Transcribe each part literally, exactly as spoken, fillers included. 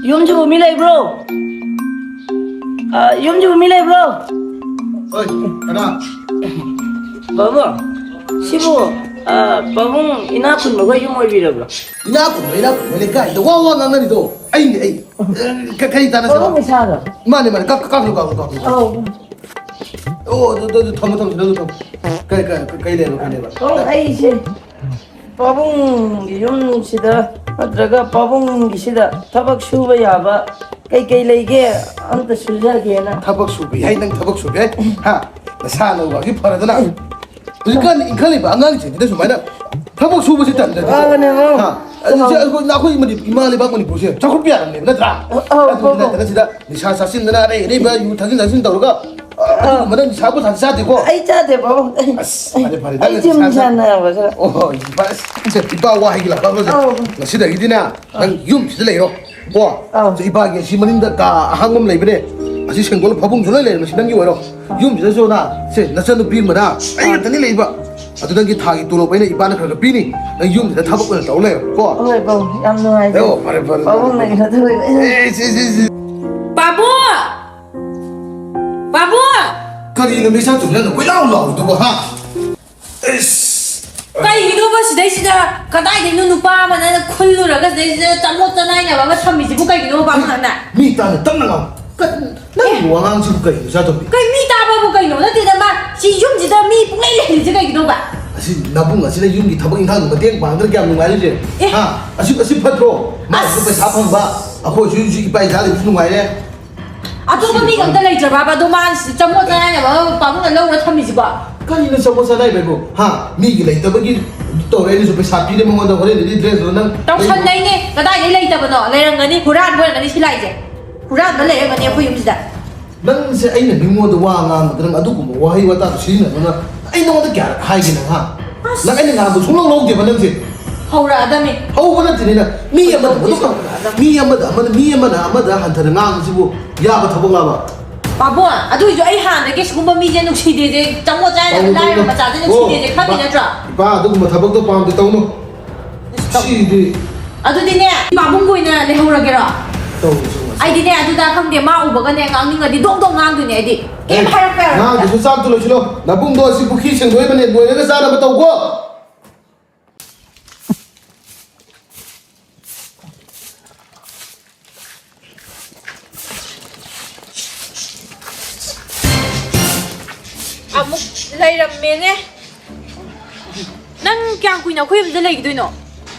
ꯌꯨꯝꯁꯤꯕꯨ ꯃꯤ ꯂꯩꯕ꯭ꯔꯣ? ꯑ, ꯌꯨꯝꯁꯤꯕꯨ ꯃꯤ ꯂꯩꯕ꯭ꯔꯣ? ꯍꯣꯏ, ꯀꯅꯥ? ꯄꯥꯕꯨꯡ, ꯁꯤꯕꯨ, ꯑ, ꯄꯥꯕꯨꯡ ꯏꯅꯥꯛ ꯈꯨꯟꯕ ꯍꯣꯏ ꯌꯨꯝ ꯑꯣꯏꯕꯤꯔꯕ꯭ꯔꯣ? ꯏꯅꯥꯛ ꯈꯨꯟꯕ, ꯏꯅꯥꯛ ꯈꯨꯟꯕ ꯂꯩꯀꯥꯏꯗ ꯋꯥ ꯋꯥ ꯉꯥꯡꯅꯔꯤꯗꯣ ꯑꯩꯅꯦ, ꯑꯩ꯫ ꯑ, ꯀ-, ꯀꯔꯤ ꯇꯥꯟꯅꯁꯦ? ꯄꯥꯕꯨꯡ ꯏꯁꯥꯗꯣ? ꯃꯥꯅꯦ, ꯃꯥꯅꯦ, ꯀꯥꯞ-, ꯀꯥꯞꯂꯨ, ꯀꯥꯞꯂꯨ, ꯀꯥꯞꯂꯨ꯫ ꯑꯧ꯫ ꯑꯣ, ꯑꯗꯨ, ꯑꯗꯨ, ꯑꯗꯨ ꯊꯝꯃꯣ, ꯊꯝꯃꯣ, ꯁꯤꯗ ꯑꯗꯨꯝ ꯊꯝꯃꯣ꯫ ꯀꯩ, ꯀꯩ, ꯀꯩ ꯂꯩꯔꯕ, ꯀꯩ ꯂꯩꯔꯕ? ꯄꯥꯕꯨꯡ, ꯑꯩꯁꯦ ꯄꯥꯕꯨꯡꯒꯤ ꯌꯨꯝꯁꯤꯗ ꯅꯠꯇ꯭ꯔꯒ ꯄꯥꯕꯨꯡꯒꯤꯁꯤꯗ ꯊꯕꯛ ꯁꯨꯕ ꯌꯥꯕ ꯀꯩꯀꯩ ꯂꯩꯒꯦ ꯑꯝꯇ ꯁꯨꯖꯒꯦꯅ꯫ ꯊꯕꯛ ꯁꯨꯕ ꯌꯥꯏ, ꯅꯪ ꯊꯕꯛ ꯁꯨꯕ ꯌꯥꯏ꯫ ꯍꯥ? ꯅꯁꯥ ꯅꯧꯕꯒꯤ ꯐꯔꯗꯅ꯫ ꯍꯧꯖꯤꯛꯀꯥꯟ ꯏꯟꯈꯠꯂꯤꯕ ꯑꯉꯥꯡꯁꯤꯡꯁꯤꯗ ꯁꯨꯃꯥꯏꯅ ꯊꯕꯛ ꯁꯨꯕꯁꯤ ꯇꯝꯗ꯭ꯔꯗꯤ꯫ ꯃꯥꯅꯦ, ꯃꯥꯅꯦ꯫ ꯍꯥ? ꯑꯗꯨ ꯁꯤ ꯑꯩꯈꯣꯏ, ꯑꯩꯈꯣꯏ ꯃꯅꯤ-, ꯏꯃꯥ ꯂꯩꯕꯥꯛ ꯃꯅꯤꯄꯨꯔꯁꯦ ꯆꯥꯎꯈꯠꯄ ꯌꯥꯔꯝꯅꯦꯕ, ꯅꯠꯇ꯭ꯔꯥ? ꯑꯧ, ꯑꯗꯨ ꯑꯧ꯫ ꯅꯠꯇꯅ ꯁꯤꯗ ꯅꯤꯁꯥ ꯆꯥꯁꯤꯟꯗꯅ, ꯑꯔꯩ ꯑꯔꯩꯕ ꯌꯨ ꯊꯛꯆꯤꯟ ꯆꯥꯁꯤꯟ ꯇꯧꯔꯒ, ꯑ, ꯑꯗꯨꯒꯨꯝꯕ ꯅꯪ ꯅꯤꯁꯥ ꯄꯨꯁꯥ ꯆꯥꯗꯦꯀꯣ? ꯑꯩ ꯆꯥꯗꯦ, ꯄꯥꯕꯨꯡ꯫ ꯑꯁ, ꯐꯔꯦ, ꯐꯔꯦ꯫ ꯑꯩ ꯅꯪ ꯖꯤꯝ ꯅꯤꯁꯥ ꯆꯥ- ꯁꯥꯟꯅꯕ ꯈꯔ꯫ ꯑꯣ, ꯍꯣꯏ, ꯏꯄꯥ, ꯑꯁ, ꯏꯄꯥ ꯋꯥ ꯍꯥꯏꯒꯤ ꯂꯥꯛꯄ ꯍꯧꯖꯤꯛ꯫ ꯑꯧ꯫ ꯉꯁꯤꯗꯒꯤꯗꯤꯅꯦ, ꯅꯪ ꯌꯨꯝꯁꯤꯗ ꯂꯩꯔꯣ꯫ ꯀꯣ? ꯑꯧ꯫ ꯁꯤ ꯏꯄꯥꯒꯤ ꯑꯁꯤ ꯃꯅꯤꯡꯗ ꯀꯥ ꯑꯍꯥꯡꯕ ꯑꯃ ꯂꯩꯕꯅꯦ꯫ ꯑꯁꯤ ꯁꯦꯡꯗꯣꯛꯂ ꯐꯃꯨꯡꯁꯨ ꯂꯣꯏ ꯂꯩꯔꯦ꯫ ꯃꯁꯤ ꯅꯪꯒꯤ ꯑꯣꯏꯔꯣ꯫ ꯌꯨꯝꯁꯤꯗꯁꯨ ꯅ, ꯁꯦ, ꯅꯆꯟꯅꯨꯄꯤ ꯑꯃꯅ ꯑꯩ ꯉꯥꯛꯇꯅꯤ ꯂꯩꯕ꯫ ꯑꯗꯨ ꯅꯪꯒꯤ ꯊꯥꯒꯤ ꯇꯣꯂꯣꯞ ꯑꯩꯅ ꯏꯄꯥꯅ ꯈꯔ ꯈꯔ ꯄꯤꯅꯤ꯫ ꯅꯪ ꯌꯨꯝꯁꯤꯗ ꯊꯕꯛ ꯑꯣꯏꯅ ꯇꯧ ꯂꯩꯔꯣ, ꯀꯣ? ꯍꯣꯏ, ꯄꯥꯕꯨꯡ꯫ ꯌꯥꯝ ꯅꯨꯡꯉꯥꯏꯖꯔꯦ꯫ ꯑꯣ, ꯐꯔꯦ, ꯐꯔꯦ, ꯐꯔꯦ, ꯄꯥꯕꯨꯡꯅ ꯐꯔꯦ꯫ ꯀꯩꯅꯣ ꯇꯧꯕꯤꯕ꯫ ꯑꯦ, ꯁꯤ, ꯁꯤ, ꯁꯤ꯫ ꯄꯥꯕꯨꯡ! ꯄꯥꯕꯨꯡ! ꯀꯔꯤꯅꯣ ꯃꯤꯁꯥ ꯆꯨꯝꯅ ꯀꯣꯏꯂꯥꯎ ꯂꯥꯎꯔꯤꯗꯨꯕꯣ, ꯍꯥ? ꯏꯁ! ꯀꯩꯒꯤꯅꯣꯕ ꯁꯤꯗꯩꯁꯤꯗ ꯀꯗꯥꯏꯗꯩꯅꯣ ꯅꯨꯄꯥ ꯑꯃꯅ ꯈꯨꯜꯂꯨꯔꯒ ꯁꯤꯗꯩꯁꯤꯗ ꯆꯃꯣꯠ ꯆꯅꯥꯏꯅꯕ ꯑꯃ ꯊꯝꯃꯤꯁꯤꯕꯨ ꯀꯩꯒꯤꯅꯣ ꯄꯥꯕꯨꯡ ꯅꯪꯅ? ꯃꯤ ꯇꯥꯅ ꯇꯞꯅ ꯉꯥꯡ-, ꯀ-, ꯅꯪꯒꯤ ꯋꯥꯉꯥꯡꯁꯤꯕꯨ ꯀꯩꯅꯣ, ꯏꯆꯥꯇꯣꯝꯕꯤ? ꯀꯩ ꯃꯤ ꯇꯥꯕꯕꯨ ꯀꯩꯅꯣ? ꯅꯠꯇꯦꯗ, ꯃꯥ ꯁꯤ ꯌꯨꯝꯁꯤꯗ ꯃꯤ ꯄꯨꯡꯂꯩ ꯂꯩꯍꯜꯂꯤꯁꯦ ꯀꯩꯒꯤꯅꯣꯕ? ꯑꯁꯤ ꯅꯕꯨꯡ ꯑꯁꯤꯅ ꯌꯨꯝꯒꯤ ꯊꯕꯛ ꯏꯪꯈꯥꯡꯗ ꯃꯇꯦꯡ ꯄꯥꯡꯗꯅ ꯀꯌꯥꯝ ꯅꯨꯡꯉꯥꯏꯔꯤꯁꯦ? ꯑꯦ꯫ ꯍꯥ? ꯑꯁꯤ, ꯑꯁꯤ ꯐꯠꯇ꯭ꯔꯣ? ꯃꯥꯁꯨ ꯑꯁ꯫ ꯄꯩꯁꯥ ꯐꯪꯕ, ꯑꯩꯈꯣꯏꯁꯨ ꯍꯧꯖꯤꯛ ꯏꯄꯥ ꯏꯆꯥ ꯂꯩꯕꯁꯨ ꯅꯨꯡꯉꯥꯏꯔꯦ꯫ ꯑꯇꯣꯞꯄ ꯃꯤꯒ ꯑꯝꯇ ꯂꯩꯇ꯭ꯔꯕꯕ? ꯑꯗꯣ ꯃꯥ ꯆꯃꯣꯠ ꯆꯅꯥꯏꯅꯕ ꯄꯥꯕꯨꯡꯅ ꯂꯧꯔ ꯊꯝꯃꯤꯁꯤꯕꯣ? ꯀꯔꯤꯅꯣ ꯆꯃꯣꯠ ꯆꯅꯥꯏꯕ ꯍꯥꯏꯕꯨ? ꯍꯥ? ꯃꯤꯒꯤ ꯂꯩꯇꯕꯒꯤ ꯇꯧꯔꯦ, ꯑꯩꯅꯁꯨ ꯄꯩꯁꯥ ꯄꯤꯔꯦ ꯃꯉꯣꯟꯗ, ꯍꯣꯔꯦꯟꯗꯗꯤ ꯗ꯭ꯔꯦꯁꯇꯣ ꯅꯪ ꯇꯧꯁꯟꯅꯩꯅꯦ꯫ ꯀꯗꯥꯏꯗꯩ ꯂꯩꯇꯕꯅꯣ? ꯂꯩꯔꯝꯒꯅꯤ, ꯍꯨꯔꯥꯟꯕ ꯑꯣꯏꯔꯝꯒꯅꯤ ꯁꯤ ꯂꯥꯛꯏꯁꯦ꯫ ꯍꯨꯔꯥꯟꯕ ꯂꯩꯔꯝꯒꯅꯤ ꯑꯩꯈꯣꯏ ꯌꯨꯝꯁꯤꯗ꯫ ꯅꯪꯁꯦ ꯑꯩꯅ ꯃꯤꯉꯣꯟꯗ ꯋꯥ ꯉꯥꯡꯕꯗ ꯅꯪ ꯑꯗꯨꯒꯨꯝꯕ ꯋꯥꯍꯩ ꯋꯥꯇꯥꯗꯣ ꯁꯤꯖꯤꯟꯅꯗꯅ ꯑꯩ ꯅꯉꯣꯟꯗ ꯀꯌꯥꯔꯛ ꯍꯥꯏꯒꯦ ꯅꯪ, ꯍꯥ? ꯑꯁ꯫ ꯅꯪ ꯑꯩꯅ ꯉꯥꯡꯕ ꯁꯨꯡꯂꯧ ꯂꯧꯗꯦꯕ ꯅꯪꯁꯦ꯫ ꯍꯧꯔꯛꯑꯗꯃꯤ꯫ ꯍꯧꯕ ꯅꯠꯇꯦꯅꯦ ꯅꯪ꯫ ꯃꯤ ꯑꯃꯗ ꯑꯗꯨꯝ, ꯃꯤ ꯑꯃꯗ ꯑꯃꯅ, ꯃꯤ ꯑꯃꯅ ꯑꯃꯗ ꯍꯟꯊꯅ ꯉꯥꯡꯕꯁꯤꯕꯨ ꯌꯥꯕ ꯊꯕꯛꯂꯕ? ꯄꯥꯕꯨꯡ, ꯑꯗꯨꯏꯁꯨ ꯑꯩ ꯍꯥꯟꯅꯗꯒꯤ ꯁꯤꯒꯨꯝꯕ ꯃꯤꯁꯦ ꯅꯨꯡꯁꯤꯗꯦꯁꯦ, ꯆꯃꯣꯠ ꯆꯥꯏꯅ ꯇꯧꯅꯨ, ꯂꯥꯏꯔꯕ ꯇꯧꯅꯨ꯫ ꯃꯆꯥꯁꯦ ꯑꯣ, ꯅꯨꯡꯁꯤꯗꯦꯁꯦ ꯈꯪꯉꯤ ꯏꯄꯥ, ꯅꯠꯇ꯭ꯔꯣ? ꯏꯄꯥ, ꯑꯗꯨꯒꯨꯝꯕ ꯊꯕꯛꯇꯣ ꯄꯥꯝꯗꯦ, ꯇꯧꯅꯨ꯫ ꯁꯤꯗꯤ꯫ ꯑꯗꯨꯗꯤꯅꯦ, ꯄꯥꯕꯨꯡꯒꯤ ꯑꯣꯏꯅ ꯂꯩꯍꯧꯔꯒꯦꯔꯣ? ꯇꯧꯔꯤꯁꯦ ꯉꯁꯤ꯫ ꯑꯩꯗꯤꯅꯦ, ꯑꯗꯨꯗ ꯈꯪꯗꯦ, ꯃꯥ ꯎꯕꯒꯅꯦ, ꯉꯥꯡꯅꯤꯡꯉꯗꯤ ꯗꯣꯡ ꯗꯣꯡ ꯉꯥꯡꯗꯣꯏꯅꯦ ꯑꯩꯗꯤ꯫ ꯀꯩꯝ ꯑꯦ, ꯍꯥꯏꯔꯛꯄ ꯌꯥꯔꯣꯏ꯫ ꯉꯥꯡꯗꯁꯨ ꯆꯥꯛꯇꯣ ꯂꯣꯏꯁꯤꯜꯂꯣ꯫ ꯅꯕꯨꯡꯗꯣ ꯑꯁꯤ ꯄꯨꯈ꯭ꯔꯤ ꯁꯦꯡꯗꯣꯛꯏꯕꯅꯦ, ꯂꯣꯏꯔꯒ ꯆꯥꯅꯕ ꯇꯧꯀꯣ꯫ ꯑꯃꯨꯛ ꯂꯩꯔꯝꯃꯦꯅꯦ꯫ ꯅꯪ ꯀꯌꯥꯝ ꯀꯨꯏꯅ ꯑꯩꯈꯣꯏ ꯌꯨꯝꯗ ꯂꯩꯈꯤꯗꯣꯏꯅꯣ?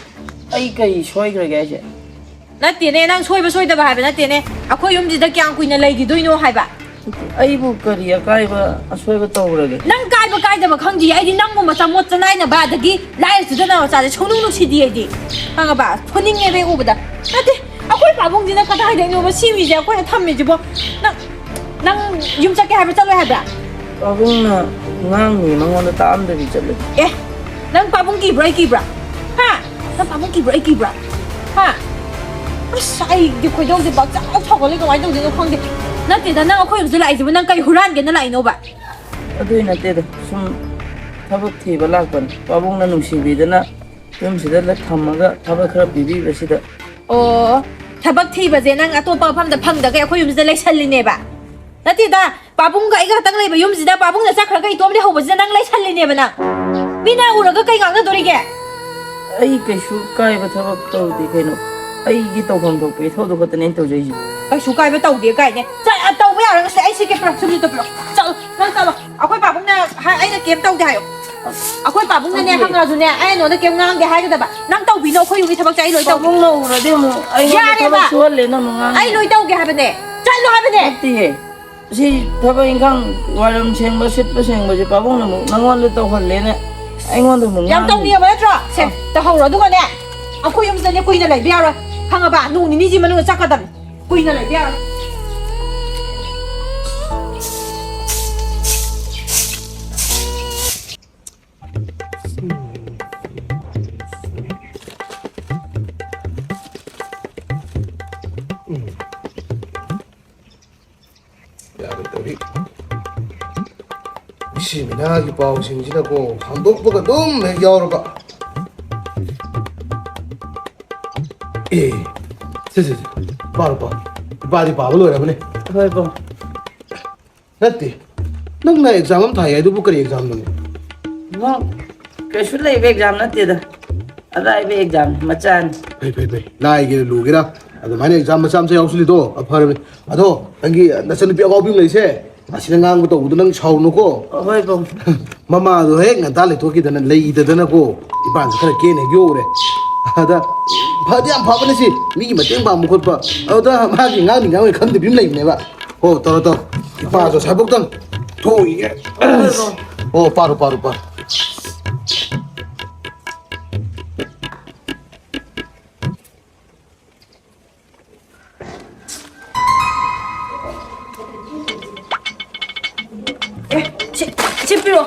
ꯑꯩ ꯀꯔꯤ ꯁꯣꯏꯈ꯭ꯔꯒꯦ ꯍꯥꯏꯁꯦ? ꯅꯠꯇꯦꯅꯦ, ꯅꯪ ꯁꯣꯏꯕ ꯁꯣꯏꯗꯕ ꯍꯥꯏꯕ ꯅꯠꯇꯦꯅꯦ꯫ ꯑꯩꯈꯣꯏ ꯌꯨꯝꯁꯤꯗ ꯀꯌꯥꯝ ꯀꯨꯏꯅ ꯂꯩꯈꯤꯗꯣꯏꯅꯣ ꯍꯥꯏꯕ? ꯑꯩꯕꯨ ꯀꯔꯤ ꯑꯀꯥꯏꯕ ꯑꯁꯣꯏꯕ ꯇꯧꯈ꯭ꯔꯒꯦ? ꯅꯪ ꯀꯥꯏꯕ ꯀꯥꯏꯗꯕ ꯈꯪꯗꯤꯌꯦ꯫ ꯑꯩꯗꯤ ꯅꯪꯒꯨꯝꯕ ꯆꯃꯣꯠ ꯆꯅꯥꯏꯅꯕ, ꯑꯗꯒꯤ ꯂꯥꯏꯔ ꯆꯨꯗꯅꯕ ꯆꯥꯁꯦ ꯁꯨꯡꯅꯨꯡ ꯅꯨꯡꯁꯤꯗꯤꯌꯦ ꯑꯩꯗꯤ꯫ ꯈꯪꯉꯕ? ꯐꯨꯅꯤꯡꯉꯦꯕ ꯑꯩ ꯎꯕꯗ꯫ ꯅꯠꯇꯦ, ꯑꯩꯈꯣꯏ ꯄꯥꯕꯨꯡꯁꯤꯅ ꯀꯗꯥꯏꯗꯩꯅꯣꯕ ꯁꯤ ꯃꯤꯁꯦ ꯑꯩꯈꯣꯏꯅ ꯊꯝꯃꯤꯁꯤꯕꯣ? ꯅꯪ, ꯅꯪ ꯌꯨꯝ ꯆꯠꯀꯦ ꯍꯥꯏꯕ꯭ꯔꯥ ꯆꯠꯂꯣꯏ ꯍꯥꯏꯕ꯭ꯔꯥ? ꯄꯥꯕꯨꯡꯅ ꯉꯥꯡꯉꯤ, ꯃꯉꯣꯟꯗ ꯇꯥꯛꯑꯝꯗꯕꯤ ꯆꯠꯂꯦ꯫ ꯑꯦ, ꯅꯪ ꯄꯥꯕꯨꯡ ꯀꯤꯕ꯭ꯔꯥ ꯑꯩ ꯀꯤꯕ꯭ꯔꯥ? ꯍꯥ? ꯅꯪ ꯄꯥꯕꯨꯡ ꯀꯤꯕ꯭ꯔꯥ ꯑꯩ ꯀꯤꯕ꯭ꯔꯥ? ꯍꯥ? ꯑꯁ, ꯑꯩꯗꯤ ꯈꯣꯏꯗꯧꯁꯦ ꯄꯪꯁꯥꯎ ꯁꯥꯎꯒꯠꯂꯦ, ꯀꯃꯥꯏꯅ ꯇꯧꯗꯣꯏꯅꯣ ꯈꯪꯗꯦ꯫ ꯅꯠꯇꯦꯗ, ꯅꯪ ꯑꯩꯈꯣꯏ ꯌꯨꯝꯁꯤꯗ ꯂꯥꯛꯏꯁꯤꯕꯨ ꯅꯪ ꯀꯩ ꯍꯨꯔꯥꯟꯒꯦꯅ ꯂꯥꯛꯏꯅꯣꯕ? ꯑꯗꯨꯏ ꯅꯠꯇꯦꯗ, ꯁꯨꯝ ꯊꯕꯛ ꯊꯤꯕ ꯂꯥꯛꯄꯅꯤ꯫ ꯄꯥꯕꯨꯡꯅ ꯅꯨꯡꯁꯤꯕꯤꯗꯅ ꯌꯨꯝꯁꯤꯗ ꯊꯝꯃꯒ ꯊꯕꯛ ꯈꯔ ꯄꯤꯕꯤꯕꯁꯤꯗ꯫ ꯑꯣ, ꯊꯕꯛ ꯊꯤꯕꯁꯦ ꯅꯪ ꯑꯇꯣꯞꯄ ꯃꯐꯝꯗ ꯐꯪꯗꯈꯩ ꯑꯩꯈꯣꯏ ꯌꯨꯝꯁꯤꯗ ꯂꯩꯁꯜꯂꯤꯅꯦꯕ? ꯅꯠꯇꯦꯗ, ꯄꯥꯕꯨꯡꯒ ꯑꯩꯒ ꯈꯛꯇꯪ ꯂꯩꯕ ꯌꯨꯝꯁꯤꯗ ꯄꯥꯕꯨꯡꯅ ꯆꯠꯈ꯭ꯔꯒ ꯏꯇꯣꯝ ꯂꯩꯍꯧꯕꯁꯤꯗ ꯅꯪ ꯂꯩꯁꯜꯂꯤꯅꯦꯕ ꯅꯪ꯫ ꯃꯤꯅ ꯎꯔꯒ ꯀꯩ ꯉꯥꯡꯅꯗꯣꯔꯤꯒꯦ? ꯑꯩ ꯀꯩꯁꯨ ꯀꯥꯏꯕ ꯊꯕꯛ ꯇꯧꯗꯦ ꯀꯩꯅꯣ꯫ ꯑꯩꯒꯤ ꯇꯧꯐꯝ ꯊꯣꯛꯄ ꯏꯊꯧꯗꯣ ꯈꯛꯇꯅꯦ ꯑꯩꯅ ꯇꯧꯖꯩꯁꯦ꯫ ꯀꯩꯁꯨ ꯀꯥꯏꯕ ꯇꯧꯗꯦ ꯀꯥꯏꯅꯦ꯫ ꯆꯠ-, ꯑ, ꯇꯧꯕ ꯌꯥꯔꯣꯏ ꯉꯁꯤ꯫ ꯑꯩ ꯁꯤ ꯀꯦꯞ ꯄꯤꯔꯛꯑꯣ, ꯁꯨꯝꯁꯤꯗ ꯄꯤꯔꯛꯑꯣ꯫ ꯆꯠꯂꯣ, ꯅꯪ ꯆꯠꯂꯣ꯫ ꯑꯩꯈꯣꯏ ꯄꯥꯕꯨꯡꯅ ꯍꯥꯏ-, ꯑꯩꯅ ꯀꯩꯝ ꯇꯧꯗꯦ ꯍꯥꯏꯌꯣ꯫ ꯑꯩꯈꯣꯏ ꯄꯥꯕꯨꯡꯅꯅꯦ ꯅꯠꯇꯤꯌꯦ꯫ ꯍꯪꯉꯁꯨꯅꯦ, ꯑꯩ ꯅꯉꯣꯟꯗ ꯀꯩꯝ ꯉꯥꯡꯗꯦ ꯍꯥꯏꯒꯗꯕ꯫ ꯅꯪ ꯇꯧꯕꯤꯅꯣ, ꯑꯩꯈꯣꯏ ꯌꯨꯝꯒꯤ ꯊꯕꯛꯁꯦ ꯑꯩ ꯂꯣꯏ ꯇꯧꯒꯦ꯫ ꯄꯥꯕꯨꯡꯅ ꯎꯔꯗꯤ ꯑꯃꯨꯛ ꯑꯩꯉꯣꯟꯗ ꯌꯥꯔꯦꯕ꯫ ꯊꯕꯛ ꯁꯨꯍꯜꯂꯦꯅ ꯑꯃꯨꯛ ꯉꯥꯡꯅꯤ꯫ ꯑꯩ ꯂꯣꯏ ꯇꯧꯒꯦ ꯍꯥꯏꯕꯅꯦ꯫ ꯆꯠꯂꯣ ꯍꯥꯏꯕꯅꯦ꯫ ꯅꯠꯇꯤꯌꯦ꯫ ꯁꯤ ꯊꯕꯛ ꯏꯪꯈꯥꯡ ꯋꯥꯏꯔꯝ ꯁꯦꯡꯕ, ꯁꯤꯠꯄ ꯁꯦꯡꯕꯁꯦ ꯄꯥꯕꯨꯡꯅ ꯑꯃꯨꯛ ꯅꯪꯉꯣꯟꯗ ꯇꯧꯍꯜꯂꯦꯅ ꯑꯩꯉꯣꯟꯗ ꯑꯃꯨꯛ ꯌꯥꯝ ꯉꯥꯡꯉꯤ꯫ ꯇꯧꯅꯤꯡꯉꯕ ꯅꯠꯇ꯭ꯔꯣ? ꯁꯦ, ꯑꯥ꯫ ꯇꯧꯍꯧꯔꯣ꯫ ꯑꯗꯨꯒꯅꯦ, ꯑꯩꯈꯣꯏ ꯌꯨꯝꯁꯤꯗꯅꯦ ꯀꯨꯏꯅ ꯂꯩꯕ ꯌꯥꯔꯣꯏ꯫ ꯈꯪꯉꯕ? ꯅꯣꯡ ꯅꯤꯅꯤꯁꯤ ꯃꯅꯨꯡꯗ ꯆꯠꯀꯗꯕꯅꯤ꯫ ꯀꯨꯏꯅ ꯂꯩꯕ ꯌꯥꯔꯣꯏ꯫ ꯌꯥꯔꯣꯏꯗꯧꯔꯤ꯫ ꯏꯆꯦ ꯃꯤꯅꯥꯒꯤ ꯄꯥꯎꯁꯤꯡꯁꯤꯅꯀꯣ, ꯍꯥꯡꯗꯣꯛꯄꯒ ꯑꯗꯨꯝ ꯍꯦꯛ ꯌꯥꯎꯔꯕ꯫ ꯑꯦ, ꯁꯦ, ꯁꯦ, ꯁꯦ꯫ ꯄꯥꯔꯣ, ꯄꯥꯔꯣ꯫ ꯏꯄꯥꯗꯤ ꯄꯥꯕ ꯂꯣꯏꯔꯕꯅꯦ꯫ ꯍꯣꯏ, ꯄꯥꯎ꯫ ꯅꯠꯇꯦ, ꯅꯪꯅ ꯑꯦꯛꯖꯥꯝ ꯑꯃ ꯊꯥꯏ ꯍꯥꯏꯗꯨꯕꯨ ꯀꯔꯤ ꯑꯦꯛꯖꯥꯝꯅꯣꯅꯦ? ꯏꯕꯨꯡꯉꯣ, ꯀꯩꯁꯨ ꯂꯩꯕ ꯑꯦꯛꯖꯥꯝ ꯅꯠꯇꯦꯗ, ꯑꯔꯥꯏꯕ ꯑꯦꯛꯖꯥꯝꯅꯤ, ꯃꯆꯥꯅꯤ꯫ ꯐꯩ, ꯐꯩ, ꯐꯩ꯫ ꯂꯥꯏꯒꯦꯔꯥ ꯂꯨꯒꯦꯔꯥ, ꯑꯗꯨꯃꯥꯏꯅ ꯑꯦꯛꯖꯥꯝ ꯃꯆꯥ ꯃꯆꯥ ꯌꯥꯎꯁꯤꯜꯂꯤꯗꯣ ꯐꯔꯕꯅꯤ꯫ ꯑꯗꯣ ꯅꯪꯒꯤ ꯅꯆꯟꯅꯨꯄꯤ ꯑꯉꯥꯎꯕꯤ ꯑꯃ ꯂꯩꯁꯦ, ꯑꯁꯤꯅ ꯉꯥꯡꯕ ꯇꯧꯕꯗꯣ ꯅꯪ ꯁꯥꯎꯅꯨꯀꯣ꯫ ꯍꯣꯏ, ꯄꯥꯎ꯫ ꯃꯃꯥꯗꯣ ꯍꯦꯛ ꯉꯟꯇꯥ ꯂꯩꯊꯣꯛꯈꯤꯗꯅ, ꯂꯩꯈꯤꯗꯗꯅꯀꯣ, ꯏꯄꯥꯁꯨ ꯈꯔ ꯀꯦꯅ ꯍꯦꯛ ꯌꯣꯛꯎꯔꯦ꯫ ꯑꯗ ꯐꯗꯤ ꯌꯥꯝ ꯐꯕꯅꯦ ꯁꯤ, ꯃꯤꯒꯤ ꯃꯇꯦꯡ ꯄꯥꯡꯕ ꯈꯣꯠꯄ꯫ ꯑꯗꯨꯗ ꯃꯥꯒꯤ ꯉꯥꯡꯅꯤ ꯉꯥꯡꯉꯣꯏ ꯈꯪꯗꯕꯤ ꯑꯃ ꯂꯩꯕꯅꯦꯕ꯫ ꯍꯣ, ꯇꯧꯔꯣ, ꯇꯧꯔꯣ꯫ ꯏꯄꯥꯁꯨ ꯑꯁꯥꯏꯐꯥꯎꯇꯪ ꯊꯣꯛꯎꯈꯤꯒꯦ꯫ ꯍꯣꯏ, ꯄꯥꯎ꯫ ꯑꯣ, ꯄꯥꯔꯣ, ꯄꯥꯔꯣ, ꯄꯥꯔꯣ꯫ ꯑꯦ, ꯁꯤ, ꯁꯤ ꯄꯤꯔꯣ꯫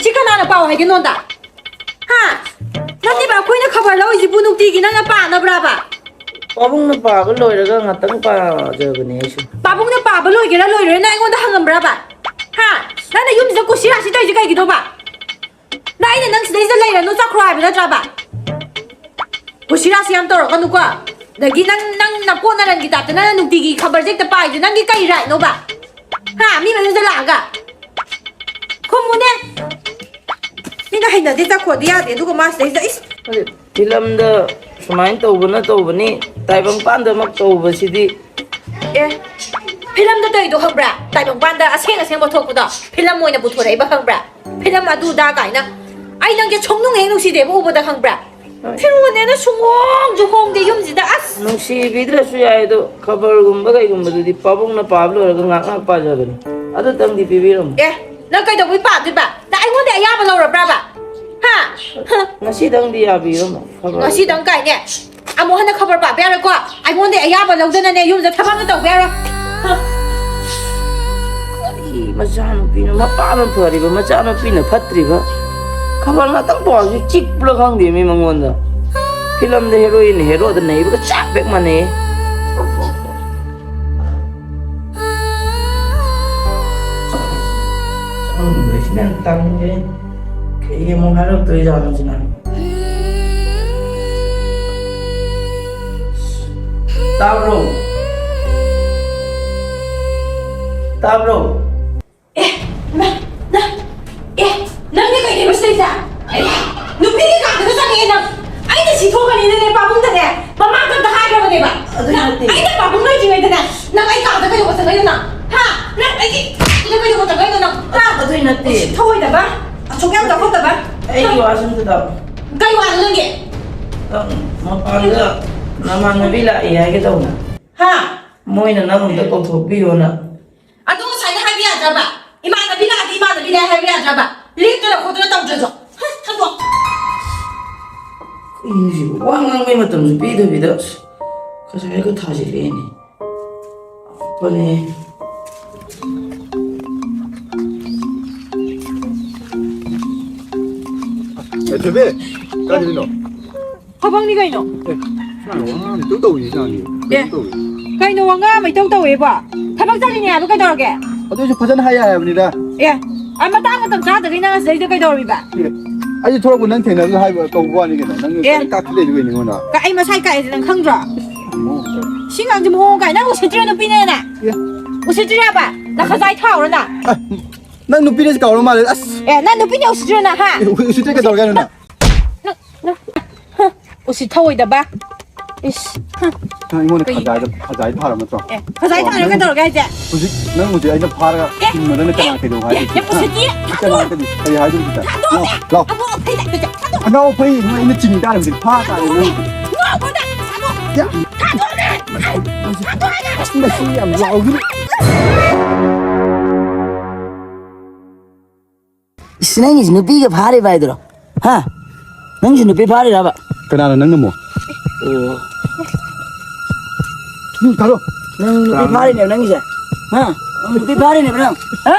ꯁꯤ ꯀꯅꯥꯅ ꯄꯥꯎ ꯍꯥꯏꯒꯦ ꯅꯉꯣꯟꯗ? ꯍꯥ? ꯅꯠꯇꯦꯕ, ꯑꯩꯈꯣꯏꯅ ꯈꯕꯔ ꯂꯧꯔꯤꯁꯤꯕꯨ ꯅꯨꯡꯇꯤꯒꯤ ꯅꯪꯅ ꯄꯥꯅꯕ꯭ꯔꯥꯕ? ꯄꯥꯕꯨꯡꯅ ꯄꯥꯕ ꯂꯣꯏꯔꯒ ꯉꯥꯛꯇꯪ ꯄꯥꯖꯕꯅꯦ ꯑꯩꯁꯨ꯫ ꯄꯥꯕꯨꯡꯅ ꯄꯥꯕ ꯂꯣꯏꯒꯦꯔꯥ ꯂꯣꯏꯔꯣꯏꯔꯥ ꯅꯪ ꯑꯩꯉꯣꯟꯗ ꯍꯪꯉꯝꯕ꯭ꯔꯥꯕ? ꯍꯥ? ꯅꯪꯅ ꯌꯨꯝꯁꯤꯗ ꯀꯨꯁꯤ ꯔꯥꯁꯤ ꯇꯧꯔꯤꯁꯦ ꯀꯩꯒꯤꯅꯣꯕ? ꯅꯪ ꯑꯩꯅ ꯅꯪ ꯁꯤꯗꯩꯁꯤꯗ ꯂꯩꯔꯅꯨ ꯆꯠꯈ꯭ꯔꯣ ꯍꯥꯏꯕ ꯅꯠꯇ꯭ꯔꯕ? ꯀꯨꯁꯤ ꯔꯥꯁꯤ ꯌꯥꯝ ꯇꯧꯔꯛꯀꯅꯨꯀꯣ꯫ ꯑꯗꯒꯤ ꯅꯪ, ꯅꯪ ꯅꯄꯣꯠ ꯅꯔꯟꯒꯤ ꯇꯥꯏꯞꯇ ꯅꯪꯅ ꯅꯨꯡꯇꯤꯒꯤ ꯈꯕꯔꯁꯦ ꯍꯦꯛꯇ ꯄꯥꯏꯁꯦ ꯅꯪꯒꯤ ꯀꯩ ꯔꯥꯏꯠꯅꯣꯕ? ꯍꯥ? ꯃꯤ ꯃꯌꯨꯝꯗ ꯂꯥꯛꯑꯒ? ꯈꯨꯝꯃꯨꯅꯦ꯫ ꯃꯤꯅ ꯍꯩꯅꯗꯦ ꯆꯠꯈ꯭ꯔꯣꯗꯤ ꯌꯥꯗꯦ, ꯑꯗꯨꯒ ꯃꯥ ꯁꯤꯗꯩꯁꯤꯗ, ꯏꯁ! ꯐꯤꯂꯝꯗ ꯁꯨꯃꯥꯏꯅ ꯇꯧꯕꯅ ꯇꯧꯕꯅꯤ, ꯇꯥꯏꯕꯪ ꯄꯥꯟꯗꯃꯛ ꯇꯧꯕꯁꯤꯗꯤ꯫ ꯑꯦ, ꯐꯤꯂꯝꯗ ꯇꯧꯔꯤꯗꯣ ꯈꯪꯕ꯭ꯔꯥ? ꯇꯥꯏꯕꯪ ꯄꯥꯟꯗ ꯑꯁꯦꯡ ꯑꯁꯦꯡꯕ ꯊꯣꯛꯄꯗꯣ ꯐꯤꯂꯝ ꯑꯣꯏꯅ ꯄꯨꯊꯣꯔꯛꯏꯕ ꯈꯪꯕ꯭ꯔꯥ? ꯐꯤꯂꯝ ꯑꯗꯨꯗ ꯀꯥꯏꯅ꯫ ꯑꯩ ꯅꯪꯁꯦ ꯁꯨꯡꯅꯨꯡ ꯍꯦꯛ ꯅꯨꯡꯁꯤꯗꯦꯕ ꯎꯕꯗ ꯈꯪꯕ꯭ꯔꯥ? ꯍꯣꯏ꯫ ꯐꯤꯔꯣꯜꯅꯦꯅ ꯁꯨꯡꯍꯣꯡꯁꯨ ꯍꯣꯡꯗꯦ ꯌꯨꯝꯁꯤꯗ, ꯑꯁ! ꯅꯨꯡꯁꯤꯕꯤꯗ꯭ꯔꯁꯨ ꯌꯥꯏ, ꯑꯗꯣ ꯈꯕꯔꯒꯨꯝꯕ ꯀꯩꯒꯨꯝꯕꯗꯨꯗꯤ ꯄꯥꯕꯨꯡꯅ ꯄꯥꯕ ꯂꯣꯏꯔꯒ ꯉꯥꯏꯍꯥꯛ ꯉꯥꯏꯍꯥꯛ ꯄꯥꯖꯕꯅꯤ꯫ ꯑꯗꯨꯇꯪꯗꯤ ꯄꯤꯕꯤꯔꯝꯃꯨ꯫ ꯑꯦ, ꯅꯪ ꯀꯩꯗꯧꯕꯩ ꯄꯥꯗꯣꯏꯕ? ꯅꯪ ꯑꯩꯉꯣꯟꯗ ꯑꯌꯥꯕ ꯂꯧꯔꯕ꯭ꯔꯕ? ꯍꯥ? ꯍ? ꯉꯁꯤꯗꯪꯗꯤ ꯌꯥꯕꯤꯔꯝꯃꯣ ꯈꯕꯔ꯫ ꯉꯁꯤꯗꯪ ꯀꯥꯏꯅꯦ? ꯑꯃꯨꯛ ꯍꯟꯅ ꯈꯕꯔ ꯄꯥꯕ ꯌꯥꯔꯣꯏꯀꯣ꯫ ꯑꯩꯉꯣꯟꯗ ꯑꯌꯥꯕ ꯂꯧꯗꯅꯅꯦ ꯌꯨꯝꯗ ꯊꯕꯛ ꯑꯃ ꯇꯧꯕ ꯌꯥꯔꯣꯏ꯫ ꯍ? ꯀꯔꯤ ꯃꯆꯥꯅꯨꯄꯤꯅꯣ? ꯃꯄꯥꯅ ꯐꯔꯤꯕ, ꯃꯆꯥꯅꯨꯄꯤꯅ ꯐꯠꯇ꯭ꯔꯤꯕ꯫ ꯈꯕꯔ ꯉꯥꯛꯇꯪ ꯄꯥꯎꯁꯤ ꯆꯤꯛꯄ꯭ꯔꯥ ꯈꯪꯗꯦ ꯃꯤ ꯃꯉꯣꯟꯗ꯫ ꯐꯤꯂꯝꯗ ꯍꯦꯔꯣꯏꯟ ꯍꯦꯔꯣꯗ ꯅꯩꯕꯒ ꯆꯞ ꯍꯦꯛ ꯃꯥꯟꯅꯩꯌꯦ꯫ ꯈꯪꯗ꯭ꯔꯤꯁꯤꯅ ꯌꯥꯝ ꯇꯟꯈ꯭ꯔꯦ꯫ ꯀꯩ ꯑꯃꯨꯛ ꯍꯥꯏꯔꯛꯇꯣꯏꯖꯥꯠꯅꯣ ꯁꯤꯅ? ꯇꯥꯕ꯭ꯔꯣ? ꯇꯥꯕ꯭ꯔꯣ? ꯑꯦ, ꯏꯃꯥ, ꯅꯪ, ꯑꯦ, ꯅꯪꯗꯤ ꯀꯩꯅꯣꯕ ꯁꯤꯗꯩꯁꯤꯗ? ꯑꯦ, ꯅꯨꯄꯤꯒꯤ ꯀꯥꯗꯒ ꯆꯪꯉꯛꯑꯦ ꯅꯪ꯫ ꯑꯩꯅ ꯁꯤ ꯊꯣꯛꯀꯅꯤꯅꯅꯦ ꯄꯥꯕꯨꯡꯗꯅꯦ ꯃꯃꯥꯡꯗ ꯑꯝꯇ ꯍꯥꯏꯈ꯭ꯔꯕꯅꯦꯕ꯫ ꯑꯗꯨ ꯅꯪ, ꯅꯠꯇꯦ꯫ ꯑꯩꯅ ꯄꯥꯕꯨꯡ ꯂꯩꯇ꯭ꯔꯤꯉꯩꯗꯅꯦ ꯅꯪ ꯑꯩ ꯀꯥꯗ ꯀꯩꯗꯧꯕ ꯆꯪꯉꯛꯏꯅꯣ ꯅꯪ? ꯍꯥ? ꯅꯪ ꯑꯩꯒꯤ ꯀꯥꯗ ꯀꯩꯗꯧꯕ ꯆꯪꯉꯛꯏꯅꯣ ꯅꯪ? ꯍꯥ? ꯑꯗꯨꯏ ꯅꯠꯇꯦ꯫ ꯎꯁꯤꯠ ꯊꯑꯣꯏꯗꯕ, ꯑꯁꯨꯛ ꯌꯥꯝ ꯆꯥꯎꯈꯠꯇꯕ꯫ ꯑꯩꯒꯤ ꯋꯥꯁꯤꯡꯗꯨꯗ ꯀꯩ ꯋꯥꯅꯣ ꯅꯪꯒꯤ? ꯅꯪ ꯃꯄꯥꯟꯗ ꯅꯃꯥꯟꯅꯕꯤ ꯂꯥꯛꯏ ꯍꯥꯏꯒꯦ ꯇꯧꯕ꯫ ꯍꯥ? ꯃꯣꯏꯅ ꯅꯪ ꯑꯝꯇ ꯀꯧꯊꯣꯛꯄꯤꯌꯣꯅ꯫ ꯑꯗꯨ ꯉꯁꯥꯏꯅ ꯍꯥꯏꯕ ꯌꯥꯗ꯭ꯔꯕ? ꯏꯃꯥꯟꯅꯕꯤ ꯂꯥꯛꯑꯗꯤ ꯏꯃꯥꯟꯅꯕꯤ ꯂꯥꯛꯑꯦ ꯍꯥꯏꯕ ꯌꯥꯗ꯭ꯔꯕ? ꯂꯦꯞꯇꯅ ꯈꯣꯠꯇꯅ ꯇꯧꯗ꯭ꯔꯁꯨ꯫ ꯍ, ꯊꯥꯗꯣꯛ꯫ ꯀꯩꯅꯣ ꯁꯤꯕꯨ? ꯋꯥ ꯉꯥꯡꯕꯩ ꯃꯇꯝꯁꯨ ꯄꯤꯗꯕꯤꯗ, ꯑꯁ, ꯉꯁꯥꯏꯒ ꯊꯥꯖꯤꯜꯂꯛꯑꯦꯅꯦ꯫ ꯑꯉꯛꯄꯅꯦ꯫ ꯑꯦ, ꯊꯣꯏꯕꯤ, ꯀꯥꯏꯗꯅꯣ? ꯊꯕꯛꯅꯤ ꯀꯩꯅꯣ꯫ ꯑꯦ, ꯁꯨꯃꯥꯏꯅ ꯋꯥ ꯉꯥꯡ ꯇꯧ ꯇꯧꯏ, ꯁꯨꯃꯥꯏꯅ ꯑꯦ, ꯇꯧ ꯇꯧꯏ꯫ ꯀꯩꯅꯣ ꯋꯥ ꯉꯥꯡ ꯑꯃ ꯏꯇꯧ ꯇꯧꯋꯦꯕꯣ? ꯊꯕꯛ ꯆꯠꯂꯤꯅꯦ ꯍꯥꯏꯕ ꯀꯩꯗꯧꯔꯒꯦ? ꯑꯗꯨ ꯑꯣꯏꯁꯨ ꯐꯖꯅ ꯍꯥꯏ ꯍꯥꯏꯕꯅꯤꯗ꯫ ꯑꯦ, ꯑ, ꯃꯇꯥꯡ ꯃꯇꯝ ꯆꯥꯗ꯭ꯔꯗꯤ ꯅꯪ ꯑꯁꯤꯗꯩꯗ ꯀꯩꯗꯧꯔꯤꯕ? ꯑꯦ, ꯑꯩꯁꯨ ꯊꯣꯛꯂꯛꯄ ꯅꯪ ꯊꯦꯡꯅꯕꯗ ꯍꯥꯏꯕ ꯀꯧꯕ ꯋꯥꯅꯤ ꯀꯩꯅꯣ꯫ ꯅꯪ ꯑꯦ꯫ ꯀꯥꯏ ꯀꯥꯞꯊ ꯂꯩꯗꯣꯏ ꯀꯩꯅꯣ ꯑꯩꯉꯣꯟꯗ? ꯀ-, ꯑꯩ ꯃꯁꯥꯏ ꯀꯥꯛꯑꯦꯁꯦ ꯅꯪ ꯈꯪꯗ꯭ꯔꯣ? ꯑꯣ꯫ ꯁꯤ ꯉꯥꯡꯁꯦ ꯃꯑꯣꯡ ꯀꯥꯏ꯫ ꯅꯪ ꯎꯁꯤꯠꯇ꯭ꯔꯤꯔ ꯅꯨꯄꯤꯅꯦꯅ? ꯑꯦ꯫ ꯎꯁꯤꯠꯇ꯭ꯔꯤꯔꯕ? ꯅꯈꯖꯥꯏ ꯊꯥꯎꯔ ꯅꯪ? ꯑ, ꯅꯪ ꯅꯨꯄꯤꯅꯦꯁꯦ ꯀꯥꯎꯔ ꯃꯥꯜꯂꯦ꯫ ꯑꯁ꯫ ꯑꯦ, ꯅꯪ ꯅꯨꯄꯤꯅꯦ ꯎꯁꯤꯠꯇ꯭ꯔꯤꯔ ꯅꯪ, ꯍꯥ? ꯑꯦ, ꯎ-, ꯎꯁꯤꯠꯇ꯭ꯔꯤ ꯀꯩꯗꯧꯔꯒꯦ ꯍꯥꯏꯅꯣ ꯅꯪ? ꯅꯪ, ꯅꯪ, ꯍ, ꯎꯁꯤꯠ ꯊꯑꯣꯏꯗꯕ꯫ ꯏꯁ, ꯍ꯫ ꯅꯪ ꯑꯩꯉꯣꯟꯗ ꯀꯩ? ꯈꯖꯥꯏꯗ, ꯈꯖꯥꯏ ꯊꯥꯔ ꯅꯠꯇ꯭ꯔꯣ? ꯑꯦ, ꯈꯖꯥꯏ ꯊꯥꯔ ꯅꯪ ꯀꯩꯗꯧꯔꯒꯦ ꯍꯥꯏꯁꯦ? ꯍꯧꯖꯤꯛ ꯅꯪ ꯍꯧꯖꯤꯛ ꯑꯩꯅ ꯐꯥꯔꯒ ꯑꯦ, ꯊꯤꯡꯕꯗ ꯅꯪ ꯀꯅꯥ ꯑꯦ, ꯀꯩꯗꯧ ꯑꯦ, ꯍꯥꯏꯗꯣꯏꯅꯣ? ꯌꯥꯝ ꯍꯥ? ꯎꯁꯤꯠꯇꯤꯌꯦ꯫ ꯅꯪ ꯀꯅꯥ ꯊꯥꯗꯣꯛꯑꯣ꯫ ꯀꯔꯤ, ꯀꯔꯤ ꯍꯥꯏꯗꯣꯏꯅꯣ ꯁꯤꯗ? ꯊꯥꯗꯣꯛꯑꯣ꯫ ꯂꯥꯎ, ꯂꯥꯎ꯫ ꯑꯕꯣꯛ ꯑꯐꯩꯗ ꯊꯥꯗꯣꯛꯑꯣ꯫ ꯑꯅꯥꯎ ꯑꯐꯩ ꯅꯪ ꯑꯩꯅ ꯆꯤꯡ ꯇꯥꯔꯦ ꯍꯧꯖꯤꯛ꯫ ꯐꯥ ꯇꯥꯔꯦ ꯅꯪ꯫ ꯉꯥꯎꯕꯅ ꯊꯥꯗꯣꯛꯑꯣ꯫ ꯌꯥ꯫ ꯊꯥꯗꯣꯛꯑꯣꯅꯦ꯫ ꯃꯁꯤ ꯌꯥꯝ ꯂꯥꯎꯒꯅꯨ꯫ ꯏꯁ, ꯅꯪꯒꯤꯁꯤ ꯅꯨꯄꯤꯒ ꯐꯥꯔꯤꯕ ꯍꯥꯏꯗꯨꯔꯣ? ꯍꯥ? ꯅꯪꯁꯨ ꯅꯨꯄꯤ ꯐꯥꯔꯤꯔꯕ? ꯀꯅꯥꯅꯣ ꯅꯪꯅ ꯑꯃꯨꯛ? ꯑꯣ꯫ ꯎꯝ, ꯀꯥꯔꯣ꯫ ꯅꯪ ꯅꯨꯄꯤ ꯀꯅꯥꯅꯣ? ꯐꯥꯔꯤꯅꯦꯕ ꯅꯪꯒꯤꯁꯦ? ꯍꯥ? ꯅꯪ ꯅꯨꯄꯤ ꯐꯥꯔꯤꯅꯦꯕ ꯅꯪ? ꯍꯥ?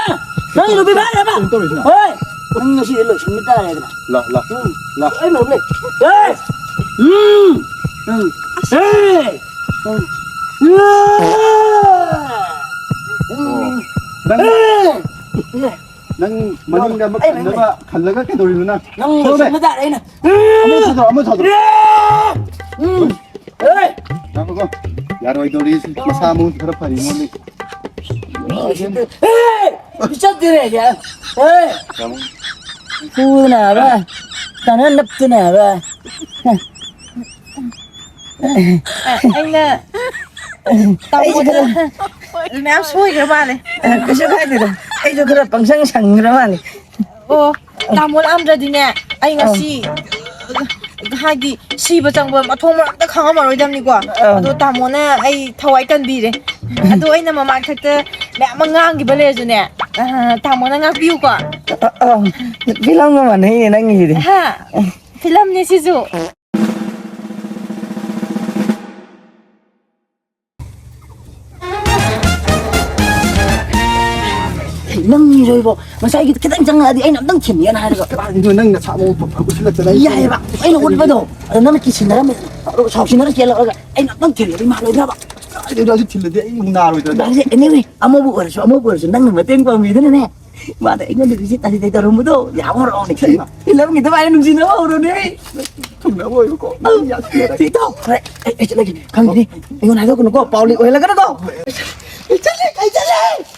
ꯅꯪꯒꯤ ꯅꯨꯄꯤ ꯐꯥꯔꯤꯔꯕ? ꯀꯩꯅꯣ ꯇꯧꯔꯤꯁꯤꯅ? ꯍꯣꯏ꯫ ꯅꯪ ꯉꯁꯤꯗꯤ ꯂꯣꯏꯁꯤꯟꯕ ꯇꯥꯔꯦꯗꯅ꯫ ꯂꯥ, ꯂꯥ, ꯎꯝ꯫ ꯂꯥ꯫ ꯑꯩ ꯃꯔꯨꯞ ꯂꯩ꯫ ꯑꯦ! ꯎꯝ꯫ ꯎꯝ꯫ ꯑꯦ! ꯎꯝ꯫ ꯑꯣ꯫ ꯅꯪ ꯑꯦ! ꯅꯪ ꯃꯅꯤꯡꯗ ꯑꯃ ꯑꯩ ꯈꯟꯅꯕ ꯈꯜꯂꯒ ꯀꯩꯗꯧꯔꯤꯅꯣ ꯅꯪ? ꯅꯪ ꯊꯣꯛꯂꯛꯑꯣꯅꯦ꯫ ꯂꯣꯏꯁꯤꯟꯕ ꯇꯥꯔꯦ ꯑꯩꯅ꯫ ꯑꯃ ꯊꯥꯗꯣꯛꯑꯣ, ꯑꯃ ꯊꯥꯗꯣꯛꯑꯣ꯫ ꯎꯝ꯫ ꯍꯣꯏ꯫ ꯉꯥꯏꯈꯣꯀꯣ꯫ ꯌꯥꯔꯣꯏꯗꯧꯔꯤ, ꯃꯁꯥ ꯃꯎ ꯈꯔ ꯐꯔꯤ ꯃꯣꯟꯗꯤ꯫ ꯆꯠꯇꯦꯅꯦ꯫ ꯐꯨꯗꯅꯕ, ꯀꯅꯥ ꯅꯞꯇꯅꯕ꯫ ꯑꯩꯅ ꯇꯥꯃꯣꯗ ꯃꯌꯥꯝ ꯁꯣꯏꯈ꯭ꯔ ꯃꯥꯜꯂꯦ꯫ ꯀꯩꯁꯨ ꯀꯥꯏꯗꯦꯗ꯫ ꯑꯩꯁꯨ ꯈꯔ ꯄꯪꯁꯪ ꯁꯪꯈ꯭ꯔ ꯃꯥꯜꯂꯦ꯫ ꯑꯣ, ꯇꯥꯃꯣ ꯂꯥꯛꯑꯝꯗ꯭ꯔꯗꯤꯅꯦ, ꯑꯩ ꯉꯁꯤ ꯍꯥꯏꯗꯤ ꯁꯤꯕ ꯆꯪꯕ ꯃꯊꯣꯡ ꯃꯔꯝ ꯑꯝꯇ ꯈꯪꯉꯝꯃꯔꯣꯏꯗꯕꯅꯤꯀꯣ꯫ ꯑꯥ꯫ ꯑꯗꯣ ꯇꯥꯃꯣꯅ ꯑꯩ ꯊꯋꯥꯏ ꯀꯟꯕꯤꯔꯦ꯫ ꯑꯗꯣ ꯑꯩꯅ ꯃꯃꯥꯡꯊꯛꯇ ꯃꯌꯥꯝ ꯑꯃ ꯉꯥꯡꯈꯤꯕ ꯂꯩꯔꯁꯨꯅꯦ, ꯑ, ꯇꯥꯃꯣꯅ ꯉꯥꯛꯄꯤꯌꯨꯀꯣ꯫ ꯑ, ꯑ, ꯐꯤꯂꯝꯒ ꯃꯥꯟꯅꯩꯅꯦ ꯅꯪꯒꯤꯁꯤꯗꯤ꯫ ꯍꯥ? ꯐꯤꯂꯝꯅꯦ ꯁꯤꯁꯨ꯫ ꯅꯪꯒꯤꯁꯨ ꯏꯕꯣ, ꯉꯁꯥꯏꯒꯤ ꯈꯤꯇꯪ ꯆꯪꯉꯛꯑꯗꯤ ꯑꯩꯅ ꯑꯝꯇꯪ ꯊꯤꯟꯒꯦꯅ ꯍꯥꯏꯔꯒ꯫ ꯀꯗꯥꯏꯗꯅꯣ ꯅꯪ ꯅꯁꯥ ꯃꯎ ꯐ-, ꯐ-, ꯎꯁꯤꯜꯂꯛꯇꯅ ꯑꯩ ꯌꯥꯏꯌꯦꯕ, ꯑꯩꯅ ꯎꯠꯄꯗꯣ꯫ ꯑꯗꯣ ꯅꯪꯅ ꯀꯤꯁꯤꯟꯅꯔꯝꯃꯦ, ꯁꯥꯎꯁꯤꯟꯅꯔ ꯆꯦꯜꯂꯛꯑꯒ ꯑꯩꯅ ꯑꯝꯇꯪ ꯊꯤꯜꯂꯗꯤ ꯃꯥꯜꯂꯣꯏꯗ꯭ꯔꯕ? ꯀꯗꯥꯏꯗꯅꯣ ꯑꯗꯨ ꯊꯤꯜꯂꯗꯤ ꯑꯩ ꯑꯃꯨꯛ ꯅꯥꯔꯣꯏꯗ꯭ꯔꯅꯦ? ꯌꯥꯔꯦ, anyway, ꯑꯃꯕꯨ ꯑꯣꯏꯔꯁꯨ ꯑꯃꯕꯨ ꯑꯣꯏꯔꯁꯨ ꯅꯪꯅ ꯃꯇꯦꯡ ꯄꯥꯡꯕꯤꯗꯨꯅꯅꯦ, ꯃꯥꯗ ꯑꯩꯉꯣꯟꯗ ꯎꯁꯤꯠ ꯇꯥꯁꯤꯠ ꯇꯧꯔꯝꯕꯗꯣ ꯌꯥꯝ ꯍꯔꯥꯎꯅ ꯈꯜꯂꯤꯕ꯫ ꯐꯤꯂꯝꯒꯤ ꯑꯗꯨꯃꯥꯏꯅ ꯅꯨꯡꯁꯤꯅꯕ ꯍꯧꯔꯣꯅꯦ꯫ ꯊꯨꯡꯅꯕ ꯑꯣꯏꯌꯨꯀꯣ꯫ ꯅꯪ ꯌꯥꯝ ꯊꯨꯡꯅꯔꯒꯦ꯫ ꯁꯤ ꯇꯧ꯫ ꯍꯣꯏ, ꯑꯩ, ꯑꯩ ꯆꯠꯂꯒꯦ꯫ ꯈꯪꯗꯦ꯫ ꯑꯩꯉꯣꯟꯗ ꯍꯥꯏꯗꯣꯛꯀꯅꯨꯀꯣ꯫ ꯄꯥꯎ ꯂꯤꯛ ꯑꯣꯏꯍꯜꯂꯛꯀꯅꯨꯀꯣ꯫ ꯑꯩ ꯆꯠꯂꯦ, ꯑꯩ ꯆꯠꯂꯦ꯫